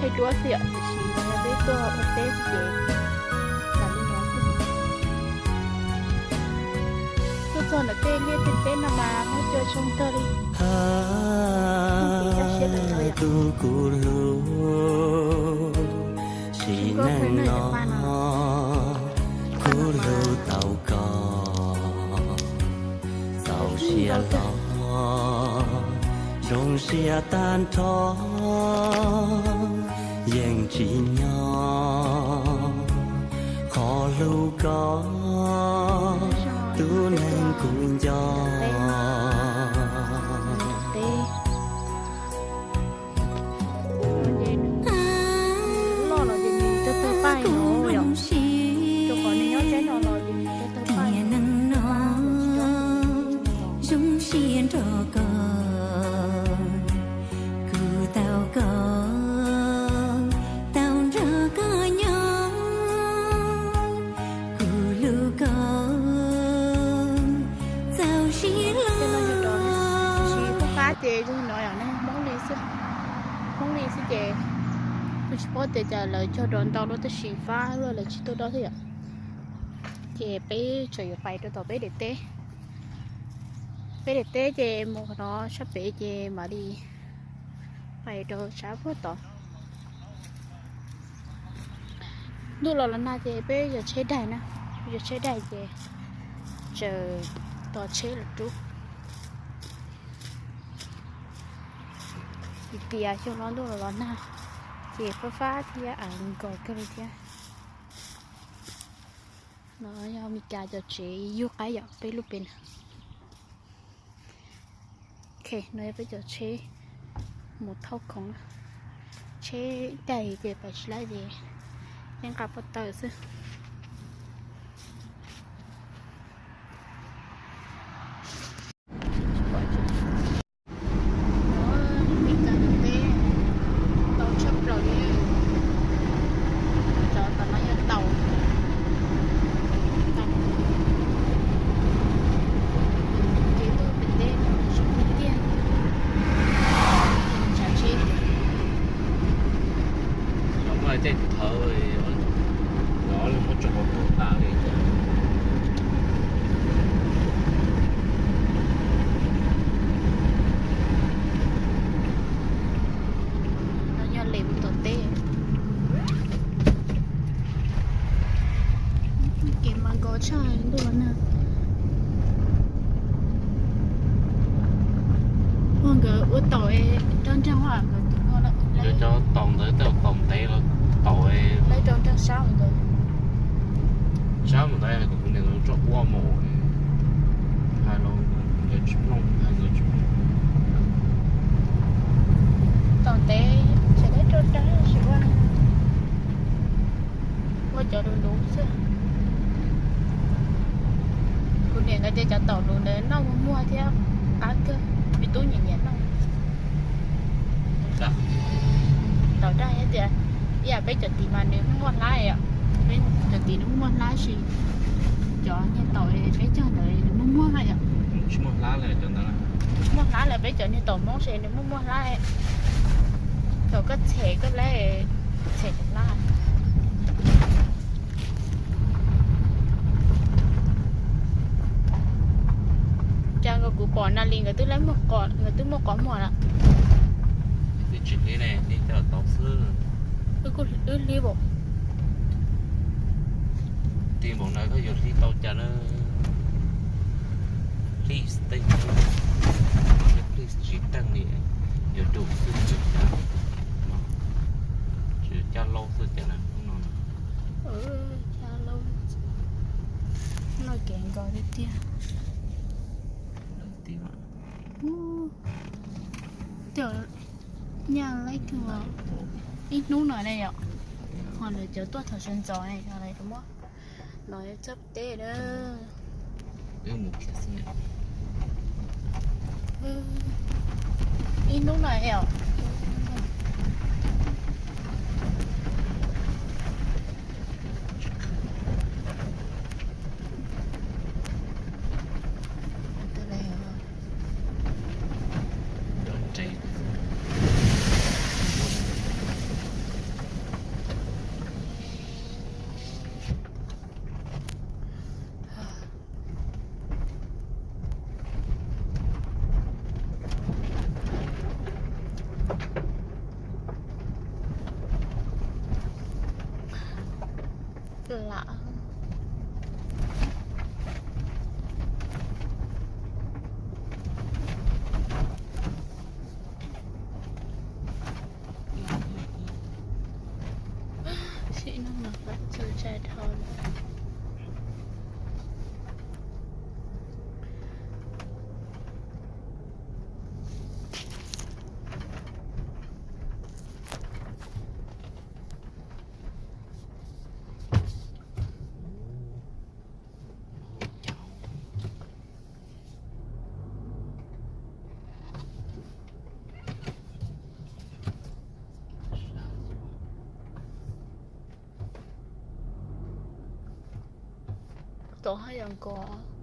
Tej duab xwb yom, tiam sis yog peb tuaj ua teb xwb ces los li no xwb. Tuaj txog ntawm tej liaj tej teb no mas muab cua zoo kawg li. Tus kuv hlub, sim neej no kuv hlub tau koj, txaus siab hlo, zoo siab tag nrho, yeej tsim nyog qhov hlub koj, tus neeg kuv nco. Loj los ces nws tawg tawg paib no yom, rau qhov nws nyob teb no los ces nws tawg tawg paib no. Zoo siab nrog koj, kuv tau koj, tau nrog koj nyob, kuv hlub koj, txaus siab hlo. Tsis pub fab ces zoo no yom, nej Hmoob li xwb, Hmoob li xwb ces kuj tsis paub tias cas lawv cog rau ntau lub tab sis fab lawv tsis tuaj dob thiab yom. Ces peb tseem yuav pais rau tom peb daim teb, peb daim teb ces mus qhov no sab pem ces mam li pais rau sab puag tod. Ntuj los los nag ces peb yuav tsheb daig na, yuav tsheb daig ces tseem tos tsheb los rub. Tias xyoo no ntuj los los nag ces fab fab thiab av nkaus kawg li thiab. No yog Meskas cov tsev yug qaib yom, peb lub pem na. Ok, no yog peb cov tsheb mus thauj khoom na. Tsheb daig ces pais tsis laib ces yeej nqa pob taws xwb. Tau tshaj plaws li. Cov tom no yog taum. Ces tuaj pem teb no zoo tiag tiag. Tsav tsheb tiag. Los muaj tej thawv, los muab tso hauv tas li. No yog lem mus tom teb. Kev mas nkos tshaj ntuj na. Ua nkawd ua taum rau nraag, nkawd tus ua lawm. Cov taum ntawd tej taum ntev los taum, lawv rau nraag sab mus ntawd. Sab mus ntawd kuv niam lawv tso ua mus, hais los nkawd tsis mloog, hais nkawd tsis mloog. Taum ntev ces lawv rau nraag sab ua, ua cov luv luv xwb. Kuv niam nkawd tias cov taum luv ntawd noj muag muag thiab qab kawg, me tub nyiam nyiam noj. Taum daj thiab tias, ib yam peb cov tid mas nws muaj hlab yom, peb cov tid nws muaj hlab sis cov niag taum peb cog ntawd nws muaj muag na yom. Tsis muaj hlab li cov ntawd. Muaj hlab lawm, peb cov niag taum Hmoob ces nws muaj muaj hlab. Thaum koj txhem koj laib, txhem hlab. Cas nkawd kuv pom na li nkawd twb laib muag qos, nkawd twb muaj qos muag lawm. Twb tsis hlib ne, hlib coj tau xwb. Wb kuj wb hlib npaum. Ti npaum na koj yuav hlib tau cas na. Hlib tej, hlib tsis teej li, yuav dum xwb tsis cas. Tsis caj laub xwb cas na hnub no. Caj laub. No kev nkos tiag tiag. Nyaj laib tug ib hnub no ne yom. Ho lawv cov tuaj thaum sawv ntxov ne, no txog teb na. Ib hnub no yom. Lam. Sim no mas qab txaus ntshai dhau lawm. Tod haj yam nkaus.